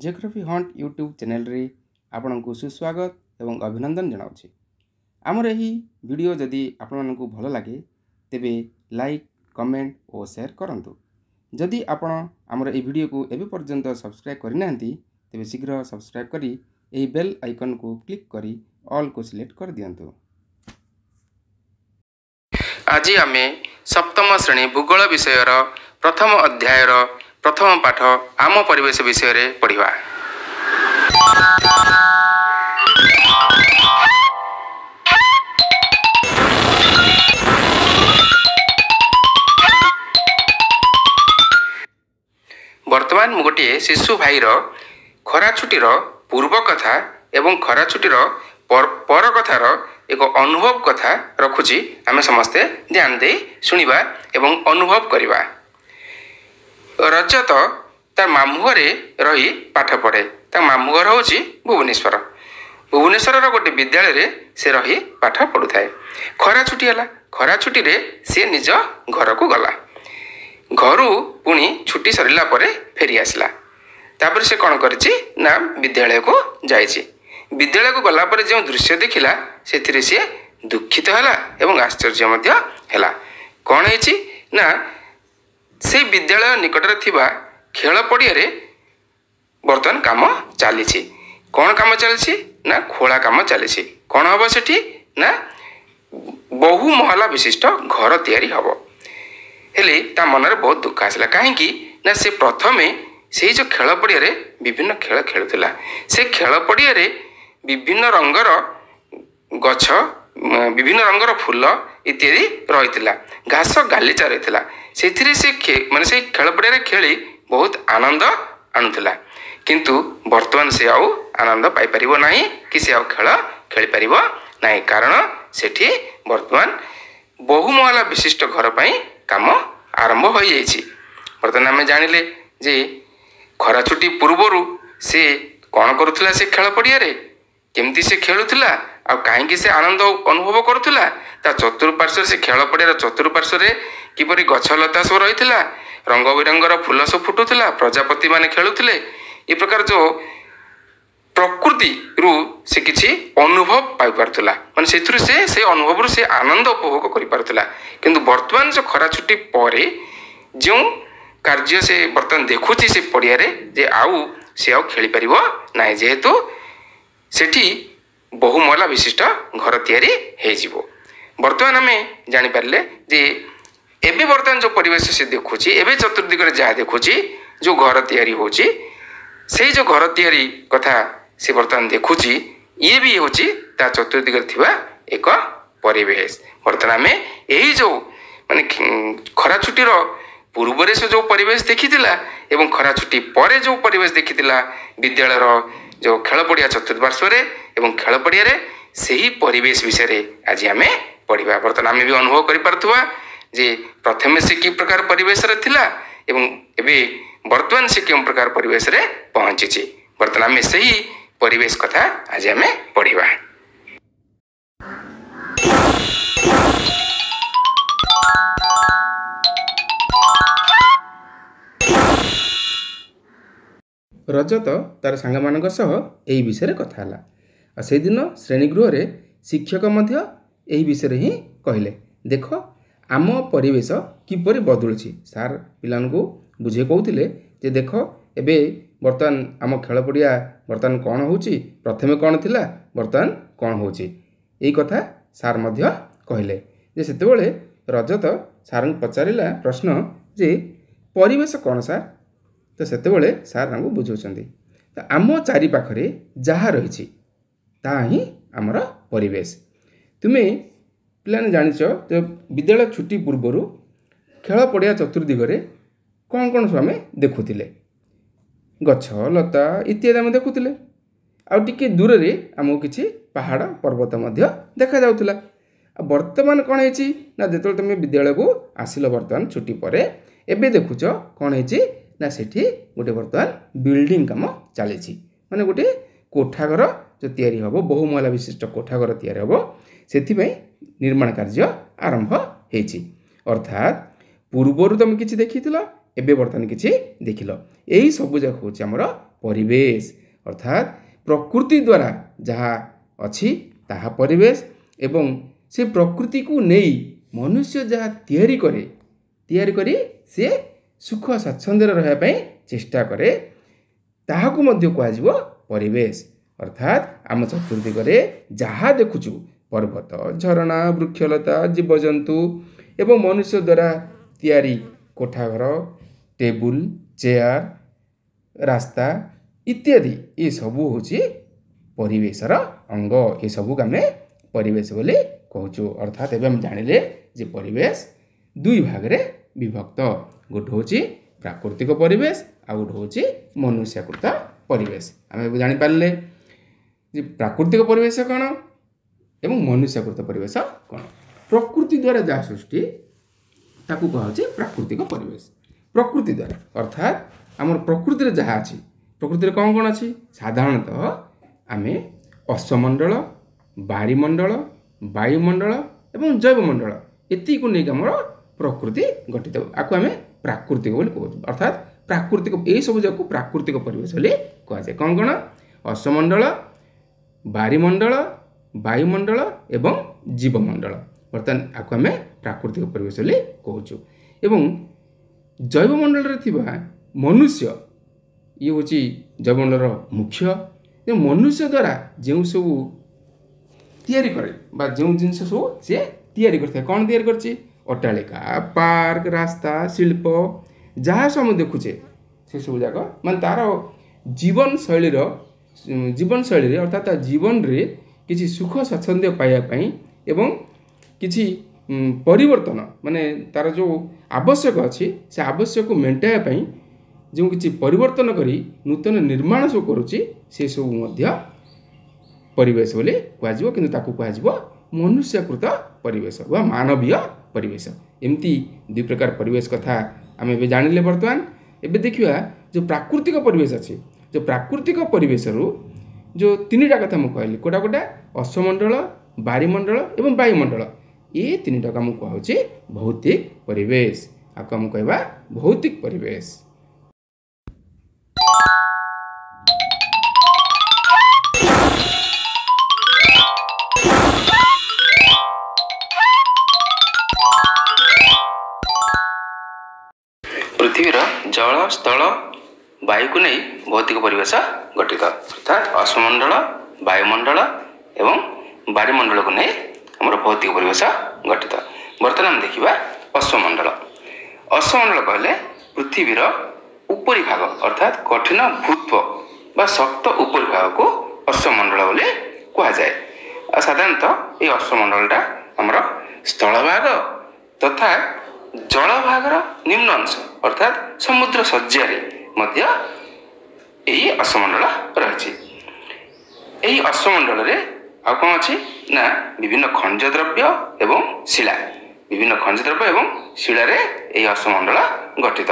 Geography hunt YouTube ଚ୍ୟାନେଲରେ ଆପଣଙ୍କୁ ସୁସ୍ୱାଗତ ଏବଂ ଅଭିନନ୍ଦନ ଜଣାଉଛି। ଆମର ଏହି ଭିଡ଼ିଓ ଯଦି ଆପଣମାନଙ୍କୁ ଭଲ ଲାଗେ, ତେବେ ଲାଇକ୍, କମେଣ୍ଟ ଓ ସେୟାର କରନ୍ତୁ। ଯଦି ଆପଣ ଆମର ଏହି ଭିଡ଼ିଓକୁ ଏବେ ପର୍ଯ୍ୟନ୍ତ ସବସ୍କ୍ରାଇବ୍ କରିନାହାନ୍ତି, ତେବେ ଶୀଘ୍ର ସବସ୍କ୍ରାଇବ୍ କରି ଏହି ବେଲ୍ ଆଇକନ୍କୁ କ୍ଲିକ୍ କରି ଅଲ୍କୁ ସିଲେକ୍ଟ କରିଦିଅନ୍ତୁ। ଆଜି ଆମେ ସପ୍ତମ ଶ୍ରେଣୀ ଭୂଗୋଳ ବିଷୟର ପ୍ରଥମ ଅଧ୍ୟାୟର ପ୍ରଥମ ପାଠ ଆମ ପରିବେଶ ବିଷୟରେ ପଢ଼ିବା। ବର୍ତ୍ତମାନ ମୁଁ ଗୋଟିଏ ଶିଶୁ ଭାଇର ଖରା ଛୁଟିର ପୂର୍ବ କଥା ଏବଂ ଖରା ଛୁଟିର ପର କଥାର ଏକ ଅନୁଭବ କଥା ରଖୁଛି। ଆମେ ସମସ୍ତେ ଧ୍ୟାନ ଦେଇ ଶୁଣିବା ଏବଂ ଅନୁଭବ କରିବା। ରଜତ ତାର ମାମୁଁ ଘରେ ରହି ପାଠ ପଢ଼େ। ତା ମାମୁଁ ଘର ହେଉଛି ଭୁବନେଶ୍ୱର। ଭୁବନେଶ୍ୱରର ଗୋଟେ ବିଦ୍ୟାଳୟରେ ସେ ରହି ପାଠ ପଢ଼ୁଥାଏ। ଖରା ଛୁଟି ହେଲା। ଖରା ଛୁଟିରେ ସିଏ ନିଜ ଘରକୁ ଗଲା। ଘରୁ ପୁଣି ଛୁଟି ସରିଲା ପରେ ଫେରି ଆସିଲା। ତାପରେ ସେ କ'ଣ କରିଛି ନା ବିଦ୍ୟାଳୟକୁ ଯାଇଛି। ବିଦ୍ୟାଳୟକୁ ଗଲା ପରେ ଯେଉଁ ଦୃଶ୍ୟ ଦେଖିଲା, ସେଥିରେ ସିଏ ଦୁଃଖିତ ହେଲା ଏବଂ ଆଶ୍ଚର୍ଯ୍ୟ ମଧ୍ୟ ହେଲା। କ'ଣ ହେଇଛି ନା ସେଇ ବିଦ୍ୟାଳୟ ନିକଟରେ ଥିବା ଖେଳ ପଡ଼ିଆରେ ବର୍ତ୍ତମାନ କାମ ଚାଲିଛି। କ'ଣ କାମ ଚାଲିଛି ନା ଖୋଳା କାମ ଚାଲିଛି। କ'ଣ ହେବ ସେଠି ନା ବହୁ ମହଲା ବିଶିଷ୍ଟ ଘର ତିଆରି ହେବ। ହେଲେ ତା ମନରେ ବହୁତ ଦୁଃଖ ଆସିଲା। କାହିଁକି ନା ସେ ପ୍ରଥମେ ସେଇ ଯେଉଁ ଖେଳ ପଡ଼ିଆରେ ବିଭିନ୍ନ ଖେଳ ଖେଳୁଥିଲା। ସେ ଖେଳ ପଡ଼ିଆରେ ବିଭିନ୍ନ ରଙ୍ଗର ଗଛ, ବିଭିନ୍ନ ରଙ୍ଗର ଫୁଲ ଇତ୍ୟାଦି ରହିଥିଲା, ଘାସ ଗାଲିଚା ରହିଥିଲା। ସେଥିରେ ସେ ମାନେ ସେଇ ଖେଳ ପଡ଼ିଆରେ ଖେଳି ବହୁତ ଆନନ୍ଦ ଆଣୁଥିଲା। କିନ୍ତୁ ବର୍ତ୍ତମାନ ସେ ଆଉ ଆନନ୍ଦ ପାଇପାରିବ ନାହିଁ କି ସେ ଆଉ ଖେଳ ଖେଳିପାରିବ ନାହିଁ, କାରଣ ସେଠି ବର୍ତ୍ତମାନ ବହୁ ମହଲା ବିଶିଷ୍ଟ ଘର ପାଇଁ କାମ ଆରମ୍ଭ ହୋଇଯାଇଛି। ବର୍ତ୍ତମାନ ଆମେ ଜାଣିଲେ ଯେ ଖରା ଛୁଟି ପୂର୍ବରୁ ସେ କ'ଣ କରୁଥିଲା, ସେ ଖେଳ ପଡ଼ିଆରେ କେମିତି ସେ ଖେଳୁଥିଲା ଆଉ କାହିଁକି ସେ ଆନନ୍ଦ ଅନୁଭବ କରୁଥିଲା। ତା ଚତୁଃପାର୍ଶ୍ୱରେ, ସେ ଖେଳ ପଡ଼ିଆର ଚତୁଃପାର୍ଶ୍ୱରେ କିପରି ଗଛ ଲତା ସବୁ ରହିଥିଲା, ରଙ୍ଗ ବିରଙ୍ଗର ଫୁଲ ସବୁ ଫୁଟୁଥିଲା, ପ୍ରଜାପତି ମାନେ ଖେଳୁଥିଲେ। ଏ ପ୍ରକାର ଯେଉଁ ପ୍ରକୃତିରୁ ସେ କିଛି ଅନୁଭବ ପାଇପାରୁଥିଲା, ମାନେ ସେଥିରୁ ସେ ଅନୁଭବରୁ ସେ ଆନନ୍ଦ ଉପଭୋଗ କରିପାରୁଥିଲା। କିନ୍ତୁ ବର୍ତ୍ତମାନ ଯେଉଁ ଖରା ଛୁଟି ପରେ ଯେଉଁ କାର୍ଯ୍ୟ ସେ ବର୍ତ୍ତମାନ ଦେଖୁଛି ସେ ପଡ଼ିଆରେ, ଯେ ଆଉ ସେ ଆଉ ଖେଳିପାରିବ ନାହିଁ, ଯେହେତୁ ସେଠି ବହୁ ମହଲା ବିଶିଷ୍ଟ ଘର ତିଆରି ହେଇଯିବ। ବର୍ତ୍ତମାନ ଆମେ ଜାଣିପାରିଲେ ଯେ ଏବେ ବର୍ତ୍ତମାନ ଯେଉଁ ପରିବେଶ ସେ ଦେଖୁଛି, ଏବେ ଚତୁର୍ଦିଗରେ ଯାହା ଦେଖୁଛି, ଯେଉଁ ଘର ତିଆରି ହେଉଛି, ସେଇ ଯେଉଁ ଘର ତିଆରି କଥା ସେ ବର୍ତ୍ତମାନ ଦେଖୁଛି, ଇଏ ବି ହେଉଛି ତା ଚତୁର୍ଦିଗରେ ଥିବା ଏକ ପରିବେଶ। ବର୍ତ୍ତମାନ ଆମେ ଏଇ ଯେଉଁ ମାନେ ଖରା ଛୁଟିର ପୂର୍ବରେ ସେ ଯେଉଁ ପରିବେଶ ଦେଖିଥିଲା ଏବଂ ଖରା ଛୁଟି ପରେ ଯେଉଁ ପରିବେଶ ଦେଖିଥିଲା, ବିଦ୍ୟାଳୟର ଯେଉଁ ଖେଳ ପଡ଼ିଆ ଚତୁଃପାର୍ଶ୍ୱରେ ଏବଂ ଖେଳ ପଡ଼ିଆରେ, ସେହି ପରିବେଶ ବିଷୟରେ ଆଜି ଆମେ ପଢ଼ିବା। ବର୍ତ୍ତମାନ ଆମେ ବି ଅନୁଭବ କରିପାରୁଥିବା ଯେ ପ୍ରଥମେ ସେ କି ପ୍ରକାର ପରିବେଶରେ ଥିଲା ଏବଂ ଏବେ ବର୍ତ୍ତମାନ ସେ କେଉଁ ପ୍ରକାର ପରିବେଶରେ ପହଞ୍ଚିଛି। ବର୍ତ୍ତମାନ ଆମେ ସେହି ପରିବେଶ କଥା ଆଜି ଆମେ ପଢ଼ିବା। ରଜତ ତାର ସାଙ୍ଗମାନଙ୍କ ସହ ଏହି ବିଷୟରେ କଥା ହେଲା, ଆଉ ସେଦିନ ଶ୍ରେଣୀଗୃହରେ ଶିକ୍ଷକ ମଧ୍ୟ ଏହି ବିଷୟରେ ହିଁ କହିଲେ। ଦେଖ, ଆମ ପରିବେଶ କିପରି ବଦଳୁଛି। ସାର୍ ପିଲାମାନଙ୍କୁ ବୁଝେଇ କହୁଥିଲେ ଯେ ଦେଖ, ଏବେ ବର୍ତ୍ତମାନ ଆମ ଖେଳ ପଡ଼ିଆ ବର୍ତ୍ତମାନ କ'ଣ ହେଉଛି, ପ୍ରଥମେ କ'ଣ ଥିଲା, ବର୍ତ୍ତମାନ କ'ଣ ହେଉଛି, ଏଇ କଥା ସାର୍ ମଧ୍ୟ କହିଲେ। ଯେ ସେତେବେଳେ ରଜତ ସାର୍ଙ୍କୁ ପଚାରିଲା ପ୍ରଶ୍ନ ଯେ ପରିବେଶ କ'ଣ ସାର୍? ତ ସେତେବେଳେ ସାର୍ ତାଙ୍କୁ ବୁଝାଉଛନ୍ତି, ତ ଆମ ଚାରିପାଖରେ ଯାହା ରହିଛି ତାହା ହିଁ ଆମର ପରିବେଶ। ତୁମେ ପିଲାମାନେ ଜାଣିଛ ଯେ ବିଦ୍ୟାଳୟ ଛୁଟି ପୂର୍ବରୁ ଖେଳ ପଡ଼ିଆ ଚତୁର୍ଦିଗରେ କ'ଣ କ'ଣ ସବୁ ଆମେ ଦେଖୁଥିଲେ? ଗଛ ଲତା ଇତ୍ୟାଦି ଆମେ ଦେଖୁଥିଲେ, ଆଉ ଟିକିଏ ଦୂରରେ ଆମକୁ କିଛି ପାହାଡ଼ ପର୍ବତ ମଧ୍ୟ ଦେଖାଯାଉଥିଲା। ଆଉ ବର୍ତ୍ତମାନ କ'ଣ ହେଇଛି ନା ଯେତେବେଳେ ତୁମେ ବିଦ୍ୟାଳୟକୁ ଆସିଲ ବର୍ତ୍ତମାନ ଛୁଟି ପରେ, ଏବେ ଦେଖୁଛ କ'ଣ ହେଇଛି ନା ସେଠି ଗୋଟେ ବର୍ତ୍ତମାନ ବିଲ୍ଡିଂ କାମ ଚାଲିଛି, ମାନେ ଗୋଟେ କୋଠାଘର ଯେଉଁ ତିଆରି ହେବ, ବହୁ ମହଲା ବିଶିଷ୍ଟ କୋଠାଘର ତିଆରି ହେବ, ସେଥିପାଇଁ ନିର୍ମାଣ କାର୍ଯ୍ୟ ଆରମ୍ଭ ହେଇଛି। ଅର୍ଥାତ୍ ପୂର୍ବରୁ ତୁମେ କିଛି ଦେଖିଥିଲ, ଏବେ ବର୍ତ୍ତମାନ କିଛି ଦେଖିଲ। ଏହି ସବୁ ଯାକ ହେଉଛି ଆମର ପରିବେଶ। ଅର୍ଥାତ୍ ପ୍ରକୃତି ଦ୍ୱାରା ଯାହା ଅଛି ତାହା ପରିବେଶ, ଏବଂ ସେ ପ୍ରକୃତିକୁ ନେଇ ମନୁଷ୍ୟ ଯାହା ତିଆରି କରେ, ତିଆରି କରି ସେ ସୁଖ ସ୍ୱାଚ୍ଛନ୍ଦ୍ୟରେ ରହିବା ପାଇଁ ଚେଷ୍ଟା କରେ, ତାହାକୁ ମଧ୍ୟ କୁହାଯିବ ପରିବେଶ। ଅର୍ଥାତ୍ ଆମ ଚତୁର୍ଦିଗରେ ଯାହା ଦେଖୁଛୁ, ପର୍ବତ, ଝରଣା, ବୃକ୍ଷଲତା, ଜୀବଜନ୍ତୁ ଏବଂ ମନୁଷ୍ୟ ଦ୍ୱାରା ତିଆରି କୋଠାଘର, ଟେବୁଲ, ଚେୟାର, ରାସ୍ତା ଇତ୍ୟାଦି, ଏସବୁ ହେଉଛି ପରିବେଶର ଅଙ୍ଗ। ଏସବୁକୁ ଆମେ ପରିବେଶ ବୋଲି କହୁଛୁ। ଅର୍ଥାତ୍ ଏବେ ଆମେ ଜାଣିଲେ ଯେ ପରିବେଶ ଦୁଇ ଭାଗରେ ବିଭକ୍ତ। ଗୋଟେ ହେଉଛି ପ୍ରାକୃତିକ ପରିବେଶ, ଆଉ ଗୋଟେ ହେଉଛି ମନୁଷ୍ୟକୃତ ପରିବେଶ। ଆମେ ଏବେ ଜାଣିପାରିଲେ ଯେ ପ୍ରାକୃତିକ ପରିବେଶ କ'ଣ ଏବଂ ମନୁଷ୍ୟକୃତ ପରିବେଶ କ'ଣ। ପ୍ରକୃତି ଦ୍ୱାରା ଯାହା ସୃଷ୍ଟି ତାକୁ କୁହାହେଉଛି ପ୍ରାକୃତିକ ପରିବେଶ। ପ୍ରକୃତି ଦ୍ୱାରା ଅର୍ଥାତ୍ ଆମର ପ୍ରକୃତିରେ ଯାହା ଅଛି, ପ୍ରକୃତିରେ କ'ଣ କ'ଣ ଅଛି? ସାଧାରଣତଃ ଆମେ ଅଶ୍ୱମଣ୍ଡଳ, ବାରିମଣ୍ଡଳ, ବାୟୁମଣ୍ଡଳ ଏବଂ ଜୈବମଣ୍ଡଳ, ଏତିକିକୁ ନେଇକି ଆମର ପ୍ରକୃତି ଗଠିତ। ଆକୁ ଆମେ ପ୍ରାକୃତିକ ବୋଲି କହୁଛୁ। ଅର୍ଥାତ୍ ପ୍ରାକୃତିକ ଏଇସବୁ ଯାକୁ ପ୍ରାକୃତିକ ପରିବେଶ ବୋଲି କୁହାଯାଏ। କ'ଣ କ'ଣ? ଅଶ୍ୱମଣ୍ଡଳ, ବାରିମଣ୍ଡଳ, ବାୟୁମଣ୍ଡଳ ଏବଂ ଜୀବମଣ୍ଡଳ। ବର୍ତ୍ତମାନ ଆକୁ ଆମେ ପ୍ରାକୃତିକ ପରିବେଶ ବୋଲି କହୁଛୁ। ଏବଂ ଜୈବମଣ୍ଡଳରେ ଥିବା ମନୁଷ୍ୟ, ଇଏ ହେଉଛି ଜୈବମଣ୍ଡଳର ମୁଖ୍ୟ। ମନୁଷ୍ୟ ଦ୍ୱାରା ଯେଉଁ ସବୁ ତିଆରି କରେ ବା ଯେଉଁ ଜିନିଷ ସବୁ ସିଏ ତିଆରି କରିଥାଏ, କ'ଣ ତିଆରି କରିଛି? ଅଟ୍ଟାଳିକା, ପାର୍କ, ରାସ୍ତା, ଶିଳ୍ପ, ଯାହା ସବୁ ଆମେ ଦେଖୁଛେ ସେସବୁ ଯାକ ମାନେ ତା'ର ଜୀବନଶୈଳୀର, ଜୀବନଶୈଳୀରେ ଅର୍ଥାତ୍ ତା ଜୀବନରେ କିଛି ସୁଖ ସ୍ୱାଚ୍ଛନ୍ଦ୍ୟ ପାଇବା ପାଇଁ ଏବଂ କିଛି ପରିବର୍ତ୍ତନ ମାନେ ତା'ର ଯେଉଁ ଆବଶ୍ୟକ ଅଛି ସେ ଆବଶ୍ୟକକୁ ମେଣ୍ଟାଇବା ପାଇଁ ଯେଉଁ କିଛି ପରିବର୍ତ୍ତନ କରି ନୂତନ ନିର୍ମାଣ ସବୁ କରୁଛି, ସେସବୁ ମଧ୍ୟ ପରିବେଶ ବୋଲି କୁହାଯିବ। କିନ୍ତୁ ତାକୁ କୁହାଯିବ ମନୁଷ୍ୟକୃତ ପରିବେଶ ବା ମାନବୀୟ ପରିବେଶ। ଏମିତି ଦୁଇ ପ୍ରକାର ପରିବେଶ କଥା ଆମେ ଏବେ ଜାଣିଲେ। ବର୍ତ୍ତମାନ ଏବେ ଦେଖିବା ଯେଉଁ ପ୍ରାକୃତିକ ପରିବେଶ ଅଛି, ଯେଉଁ ପ୍ରାକୃତିକ ପରିବେଶରୁ ଯେଉଁ ତିନିଟା କଥା ମୁଁ କହିଲି, କେଉଁଟା କେଉଁଟା? ଅଶ୍ୱମଣ୍ଡଳ, ବାରିମଣ୍ଡଳ ଏବଂ ବାୟୁମଣ୍ଡଳ, ଏ ତିନିଟାକୁ ଆମକୁ କୁହାହେଉଛି ଭୌତିକ ପରିବେଶ। ଆକୁ ଆମେ କହିବା ଭୌତିକ ପରିବେଶ। ପୃଥିବୀର ଜଳ, ସ୍ଥଳ, ବାୟୁକୁ ନେଇ ଭୌତିକ ପରିବେଶ ଗଠିତ। ଅର୍ଥାତ୍ ଅଶ୍ୱମଣ୍ଡଳ, ବାୟୁମଣ୍ଡଳ ଏବଂ ବାରିମଣ୍ଡଳକୁ ନେଇ ଆମର ଭୌତିକ ପରିବେଶ ଗଠିତ। ବର୍ତ୍ତମାନ ଆମେ ଦେଖିବା ଅଶ୍ୱମଣ୍ଡଳ। ଅଶ୍ୱମଣ୍ଡଳ କହିଲେ ପୃଥିବୀର ଉପରି ଭାଗ, ଅର୍ଥାତ୍ କଠିନ ଭୂତ୍ୱ ବା ଶକ୍ତ ଉପରି ଭାଗକୁ ଅଶ୍ୱମଣ୍ଡଳ ବୋଲି କୁହାଯାଏ। ଆଉ ସାଧାରଣତଃ ଏଇ ଅଶ୍ୱମଣ୍ଡଳଟା ଆମର ସ୍ଥଳଭାଗ ତଥା ଜଳଭାଗର ନିମ୍ନ ଅଂଶ, ଅର୍ଥାତ୍ ସମୁଦ୍ର ଶଯ୍ୟାରେ ମଧ୍ୟ ଏହି ଅଶ୍ୱମଣ୍ଡଳ ରହିଛି। ଏହି ଅଶ୍ୱମଣ୍ଡଳରେ ଆଉ କ'ଣ ଅଛି ନା ବିଭିନ୍ନ ଖଣିଜ ଦ୍ରବ୍ୟ ଏବଂ ଶିଳା, ବିଭିନ୍ନ ଖଣିଜ ଦ୍ରବ୍ୟ ଏବଂ ଶିଳାରେ ଏହି ଅଶ୍ୱମଣ୍ଡଳ ଗଠିତ।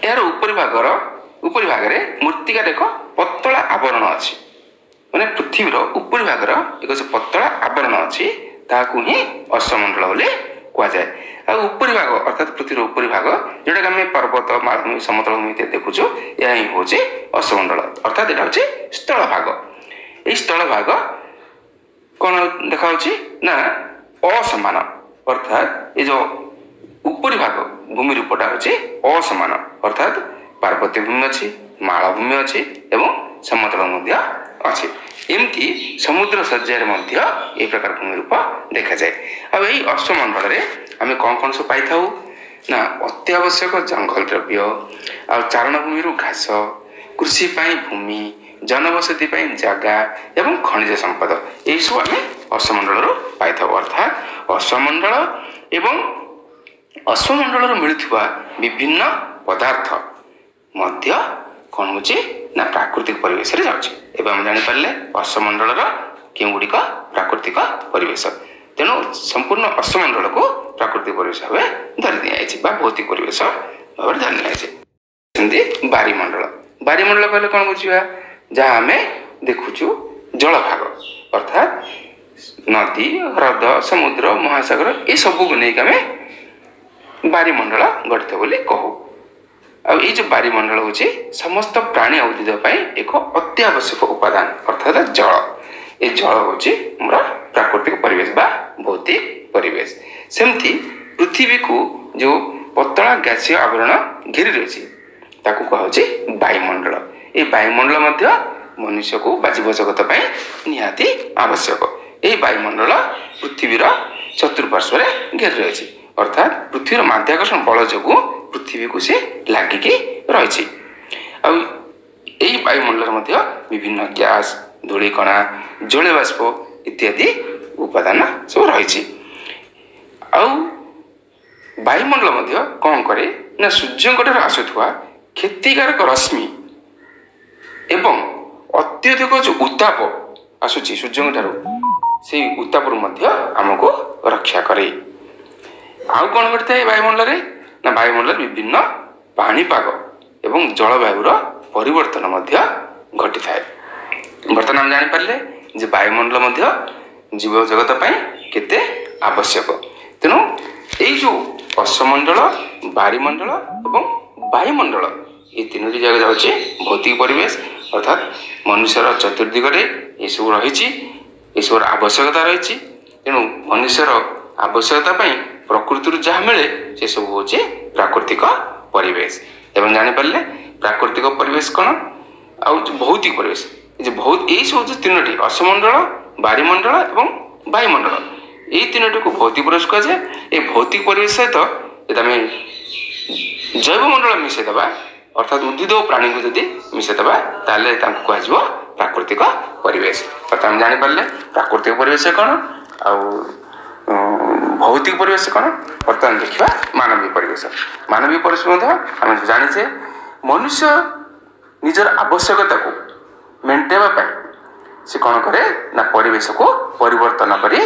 ଏହାର ଉପରିଭାଗରେ ମୃତ୍ତିକାର ଏକ ପତଳା ଆବରଣ ଅଛି, ମାନେ ପୃଥିବୀର ଉପରିଭାଗର ଏକ ସେ ପତଳା ଆବରଣ ଅଛି, ତାହାକୁ ହିଁ ଅଶ୍ୱମଣ୍ଡଳ ବୋଲି କୁହାଯାଏ। ଆଉ ଉପରିଭାଗ ଅର୍ଥାତ୍ ପୃଥିବୀର ଉପରିଭାଗ, ଯେଉଁଟାକି ଆମେ ପର୍ବତ, ମାଳଭୂମି, ସମତଳ ଭୂମି ଇତ୍ୟାଦି ଦେଖୁଛୁ, ଏହା ହିଁ ହେଉଛି ଅଶ୍ୱମଣ୍ଡଳ। ଅର୍ଥାତ୍ ଏଇଟା ହେଉଛି ସ୍ଥଳଭାଗ। ଏହି ସ୍ଥଳଭାଗ କ'ଣ ଦେଖାଯାଉଛି ନା ଅସମାନ, ଅର୍ଥାତ୍ ଏ ଯେଉଁ ଉପରିଭାଗ ଭୂମି ରୂପଟା ହେଉଛି ଅସମାନ, ଅର୍ଥାତ୍ ପାର୍ବତ୍ୟ ଭୂମି ଅଛି, ମାଳଭୂମି ଅଛି ଏବଂ ସମତଳ ମଧ୍ୟ ଅଛି। ଏମିତି ସମୁଦ୍ର ଶଯ୍ୟାରେ ମଧ୍ୟ ଏହି ପ୍ରକାର ଭୂମି ରୂପ ଦେଖାଯାଏ। ଆଉ ଏହି ଅଶ୍ୱମଣ୍ଡଳରେ ଆମେ କ'ଣ କ'ଣ ସବୁ ପାଇଥାଉ ନା ଅତ୍ୟାବଶ୍ୟକ ଜଙ୍ଗଲ ଦ୍ରବ୍ୟ, ଆଉ ଚାରଣ ଭୂମିରୁ ଘାସ, କୃଷି ପାଇଁ ଭୂମି, ଜନବସତି ପାଇଁ ଜାଗା ଏବଂ ଖଣିଜ ସମ୍ପଦ, ଏହିସବୁ ଆମେ ଅଶ୍ୱମଣ୍ଡଳରୁ ପାଇଥାଉ। ଅର୍ଥାତ୍ ଅଶ୍ୱମଣ୍ଡଳ ଏବଂ ଅଶ୍ୱମଣ୍ଡଳରୁ ମିଳୁଥିବା ବିଭିନ୍ନ ପଦାର୍ଥ ମଧ୍ୟ କ'ଣ ହେଉଛି ନା ପ୍ରାକୃତିକ ପରିବେଶରେ ଯାଉଛି। ଏବେ ଆମେ ଜାଣିପାରିଲେ ଅଶ୍ୱମଣ୍ଡଳର କେଉଁଗୁଡ଼ିକ ପ୍ରାକୃତିକ ପରିବେଶ। ତେଣୁ ସମ୍ପୂର୍ଣ୍ଣ ଅଶ୍ୱମଣ୍ଡଳକୁ ପ୍ରାକୃତିକ ପରିବେଶ ଭାବେ ଧରି ନିଆଯାଇଛି ବା ଭୌତିକ ପରିବେଶ ଭାବରେ ଧରି ନିଆଯାଇଛି। ସେମିତି ବାରିମଣ୍ଡଳ। ବାରିମଣ୍ଡଳ କହିଲେ କ'ଣ ବୁଝିବା? ଯାହା ଆମେ ଦେଖୁଛୁ ଜଳଭାଗ, ଅର୍ଥାତ୍ ନଦୀ, ହ୍ରଦ, ସମୁଦ୍ର, ମହାସାଗର, ଏସବୁକୁ ନେଇକି ଆମେ ବାରିମଣ୍ଡଳ ଗଠିତ ବୋଲି କହୁ। ଆଉ ଏଇ ଯେଉଁ ବାରିମଣ୍ଡଳ ହେଉଛି ସମସ୍ତ ପ୍ରାଣୀ ଆଉ ଉଦ୍ଭିଦ ପାଇଁ ଏକ ଅତ୍ୟାବଶ୍ୟକ ଉପାଦାନ, ଅର୍ଥାତ୍ ଜଳ। ଏ ଜଳ ହେଉଛି ଆମର ପ୍ରାକୃତିକ ପରିବେଶ ବା ଭୌତିକ ପରିବେଶ। ସେମିତି ପୃଥିବୀକୁ ଯେଉଁ ପତଳା ଗ୍ୟାସୀୟ ଆବରଣ ଘେରି ରହିଛି ତାକୁ କୁହାହେଉଛି ବାୟୁମଣ୍ଡଳ। ଏ ବାୟୁମଣ୍ଡଳ ମଧ୍ୟ ମନୁଷ୍ୟକୁ ବା ଜୀବଜଗତ ପାଇଁ ନିହାତି ଆବଶ୍ୟକ। ଏହି ବାୟୁମଣ୍ଡଳ ପୃଥିବୀର ଚତୁଃପାର୍ଶ୍ୱରେ ଘେରି ରହିଛି, ଅର୍ଥାତ୍ ପୃଥିବୀର ମାଧ୍ୟାକର୍ଷଣ ବଳ ଯୋଗୁଁ ପୃଥିବୀକୁ ସେ ଲାଗିକି ରହିଛି। ଆଉ ଏହି ବାୟୁମଣ୍ଡଳରେ ମଧ୍ୟ ବିଭିନ୍ନ ଗ୍ୟାସ୍, ଧୂଳିକଣା, ଜଳୀୟବାଷ୍ପ ଇତ୍ୟାଦି ଉପାଦାନ ସବୁ ରହିଛି। ଆଉ ବାୟୁମଣ୍ଡଳ ମଧ୍ୟ କ'ଣ କରେ ନା ସୂର୍ଯ୍ୟଙ୍କ ଠାରୁ ଆସୁଥିବା କ୍ଷତିକାରକ ରଶ୍ମି ଏବଂ ଅତ୍ୟଧିକ ଯେଉଁ ଉତ୍ତାପ ଆସୁଛି ସୂର୍ଯ୍ୟଙ୍କ ଠାରୁ, ସେଇ ଉତ୍ତାପରୁ ମଧ୍ୟ ଆମକୁ ରକ୍ଷା କରେ। ଆଉ କ'ଣ ଘଟିଥାଏ ବାୟୁମଣ୍ଡଳରେ ନା ବାୟୁମଣ୍ଡଳରେ ବିଭିନ୍ନ ପାଣିପାଗ ଏବଂ ଜଳବାୟୁର ପରିବର୍ତ୍ତନ ମଧ୍ୟ ଘଟିଥାଏ। ବର୍ତ୍ତମାନ ଆମେ ଜାଣିପାରିଲେ ଯେ ବାୟୁମଣ୍ଡଳ ମଧ୍ୟ ଜୀବଜଗତ ପାଇଁ କେତେ ଆବଶ୍ୟକ। ତେଣୁ ଏଇ ଯେଉଁ ଅଶ୍ୱମଣ୍ଡଳ, ବାରିମଣ୍ଡଳ ଏବଂ ବାୟୁମଣ୍ଡଳ ଏ ତିନୋଟି ଜାଗା ଯାଉଛି ଭୌତିକ ପରିବେଶ, ଅର୍ଥାତ୍ ମନୁଷ୍ୟର ଚତୁର୍ଦିଗରେ ଏସବୁ ରହିଛି, ଏସବୁର ଆବଶ୍ୟକତା ରହିଛି। ତେଣୁ ମନୁଷ୍ୟର ଆବଶ୍ୟକତା ପାଇଁ ପ୍ରକୃତିରୁ ଯାହା ମିଳେ ସେସବୁ ହେଉଛି ପ୍ରାକୃତିକ ପରିବେଶ। ଏବଂ ଜାଣିପାରିଲେ ପ୍ରାକୃତିକ ପରିବେଶ କ'ଣ ଆଉ ଭୌତିକ ପରିବେଶ। ଏ ଯେ ବହୁତ ଏଇ ସବୁ ଯେଉଁ ତିନୋଟି ଅଶ୍ୱମଣ୍ଡଳ, ବାରିମଣ୍ଡଳ ଏବଂ ବାୟୁମଣ୍ଡଳ, ଏଇ ତିନୋଟିକୁ ଭୌତିକ ପରିବେଶ କୁହାଯାଏ। ଏ ଭୌତିକ ପରିବେଶ ସହିତ ଯଦି ଆମେ ଜୈବମଣ୍ଡଳ ମିଶାଇଦେବା, ଅର୍ଥାତ୍ ଉଦ୍ଭିଦ ଓ ପ୍ରାଣୀଙ୍କୁ ଯଦି ମିଶାଇଦେବା, ତାହେଲେ ତାଙ୍କୁ କୁହାଯିବ ପ୍ରାକୃତିକ ପରିବେଶ। ଅର୍ଥାତ୍ ଆମେ ଜାଣିପାରିଲେ ପ୍ରାକୃତିକ ପରିବେଶ କ'ଣ ଆଉ ଭୌତିକ ପରିବେଶ କ'ଣ। ବର୍ତ୍ତମାନ ଦେଖିବା ମାନବୀୟ ପରିବେଶ। ମାନବୀୟ ପରିବେଶ ମଧ୍ୟ ଆମେ ଜାଣିଛେ, ମନୁଷ୍ୟ ନିଜର ଆବଶ୍ୟକତାକୁ ମେଣ୍ଟାଇବା ପାଇଁ ସେ କ'ଣ କରେ ନା ପରିବେଶକୁ ପରିବର୍ତ୍ତନ କରି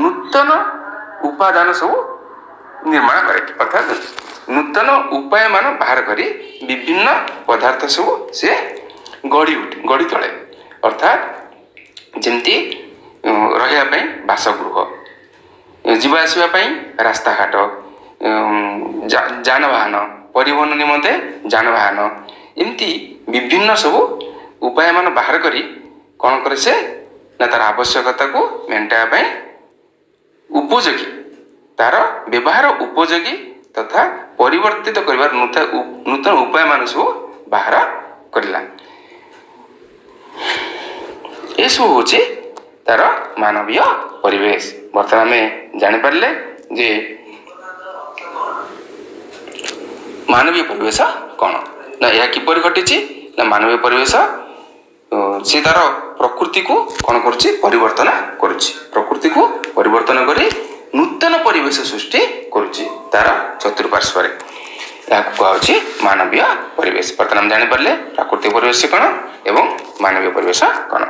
ନୂତନ ଉପାଦାନ ସବୁ ନିର୍ମାଣ କରେ, ଅର୍ଥାତ୍ ନୂତନ ଉପାୟମାନ ବାହାର କରି ବିଭିନ୍ନ ପଦାର୍ଥ ସବୁ ସେ ଗଢ଼ି ଉଠେ, ଗଢ଼ି ତୋଳେ। ଅର୍ଥାତ୍ ଯେମିତି ରହିବା ପାଇଁ ବାସଗୃହ, ଯିବା ଆସିବା ପାଇଁ ରାସ୍ତାଘାଟ, ଯାନବାହନ, ପରିବହନ ନିମନ୍ତେ ଯାନବାହନ, ଏମିତି ବିଭିନ୍ନ ସବୁ ଉପାୟମାନ ବାହାର କରି କ'ଣ କରେ ସେ ନା ତାର ଆବଶ୍ୟକତାକୁ ମେଣ୍ଟାଇବା ପାଇଁ ଉପଯୋଗୀ, ତାର ବ୍ୟବହାର ଉପଯୋଗୀ ତଥା ପରିବର୍ତ୍ତିତ କରିବାର ନୂତନ ଉପାୟମାନ ସବୁ ବାହାର କରିଲା। ଏସବୁ ହେଉଛି ତାର ମାନବୀୟ ପରିବେଶ। ବର୍ତ୍ତମାନ ଆମେ ଜାଣିପାରିଲେ ଯେ ମାନବୀୟ ପରିବେଶ କ'ଣ ନା ଏହା କିପରି ଘଟିଛି ନା ମାନବୀୟ ପରିବେଶ ସେ ତାର ପ୍ରକୃତିକୁ କ'ଣ କରୁଛି, ପରିବର୍ତ୍ତନ କରୁଛି, ପ୍ରକୃତିକୁ ପରିବର୍ତ୍ତନ କରି ନୂତନ ପରିବେଶ ସୃଷ୍ଟି କରୁଛି ତାର ଚତୁଃପାର୍ଶ୍ୱରେ। ଏହାକୁ କୁହାଯାଉଛି ମାନବୀୟ ପରିବେଶ। ବର୍ତ୍ତମାନ ଆମେ ଜାଣିପାରିଲେ ପ୍ରାକୃତିକ ପରିବେଶ କ'ଣ ଏବଂ ମାନବୀୟ ପରିବେଶ କ'ଣ।